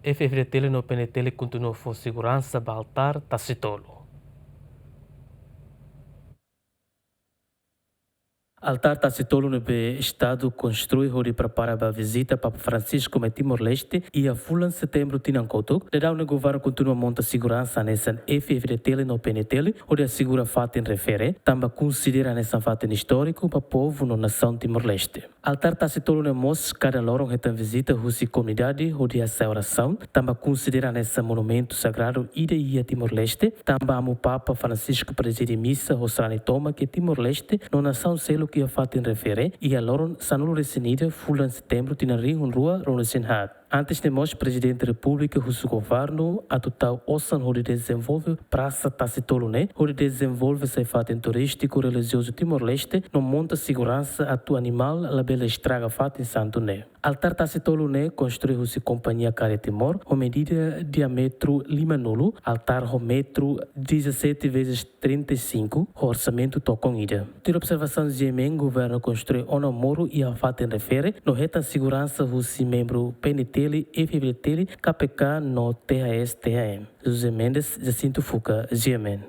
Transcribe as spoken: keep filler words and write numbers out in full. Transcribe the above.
F F D T L no P N T L kontinua fó seguransa ba altár Tasitolu. Altár Tasitolu ne'ebé Estadu konstrui hodi prepara ba vizita Papa Francisco mai Timor-Leste iha fulan Setembru tinan kotuk, daudaun ne'e governu kontinua monta seguransa hanesan F F D T L no P N T L hodi asegura fatin refere, tanba konsidera hanesan fatin istóriku ba povu no nasaun Timor-Leste. Altár Tasitolu ne'e mós kada loron hetan vizita husi komunidade hodi hasai orasaun, tanba konsidera hanesan monumentu sagradu ida iha Timor-Leste, tanba Amu Papa Francisco prezide misa ho sarani tomak iha Timor-Leste no nasaun seluk iha fatin refere, iha loron sanulu-resin-ida fulan Setembru tinan rihun rua ruanulu-resin-haat. Antes ne'e mós Prezidente Repúblika husu governu atu tau osan hodi dezenvolve Prasa Tasitolu ne'e, hodi dezenvolve sai fatin turístiku relijiozu Timor-Leste, no monta seguransa atu animál labele estraga fatin santu ne'e. Altár Tasitolu ne'e konstrui husi Kompañia Karya Timor, ho medida diámetru limanulu, altár ho metru dezassete vezes trinta e cinco, ho orsamentu tokon ida. Tuir observasaun G M N, governu konstrui ona moru iha fatin refere, no hetan seguransa husi membru P N T L, F F D T L, K P K no T H S T H M. José Mendes, Jacinto Fuca, G M N.